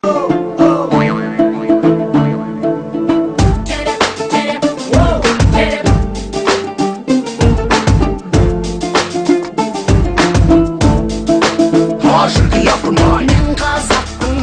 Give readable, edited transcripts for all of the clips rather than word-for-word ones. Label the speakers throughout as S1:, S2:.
S1: Мен қазақпын,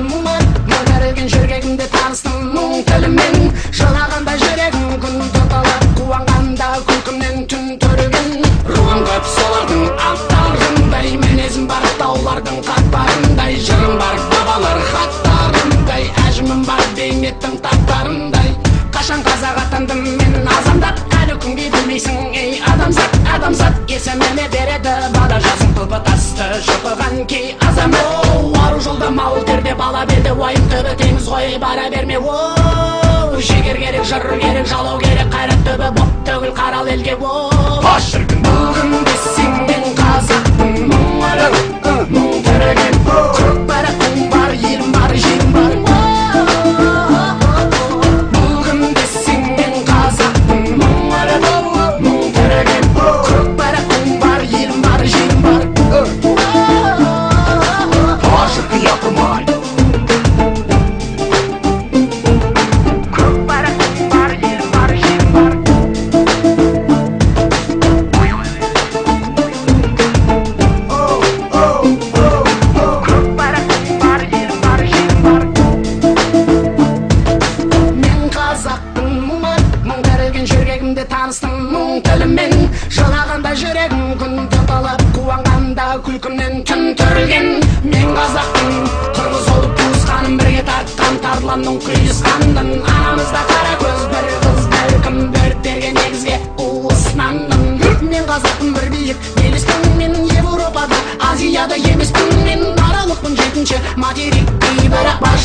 S1: мөлдіреген жөргегімде таныстым мұң тілімен. Жылағанда жүрегім күн тұтылып, қуанғанда күлкімнен түн түрілген. Руым көп солардың аттарындай, мінезім бар таулардың қатпарындай, жырым бар бабалар хаттарындай, әжімім бар бейнеттің тақтарындай. Қашан қазақ атандым мен азандап, әлі күнге білмейсің, ей адамзат, адамзат. Есіміме береді бала жасың тұлпы тасты шұқыған кей азамат. Оу, ару жолда мал терде, бала белде, уайым түбі теңіз ғой, бара берме. Оу, жігер керек, жыр керек, жалау керек, қайрат түбі боп төгіл қарал елге. Оу, бұл кім десең, мен қазақпын, мың өлең, мың түреген, көк байрақтың бар, елім бар, жерім бар. Бұл кім десең, мен қазақпын, мың өлең, мың түреген, көк байрақтың бар, елім бар, жерім бар. Көк байрақтың бар, елім бар, жерім бар. Көк байрақтың бар, елім бар, жерім бар. Мен қазақпын, мың тірілген жөргегімде таныстым мұң тілімен. Жылағанда жүрегім күн тұтылып, қуанғанда күлкімнен түн түрілген. Мен қазақпын, қырғыз болып туысқаным, бірге тартқан тарланның құйысқанын. Анамызда қара көз бір қыз, бәлкім беріп берген негізге уысынанның. Мен қазақпын, бір биік белеспін, мен Европада, Азияда емеспін, мен аралықпын, жетінші материктей, бірақ бас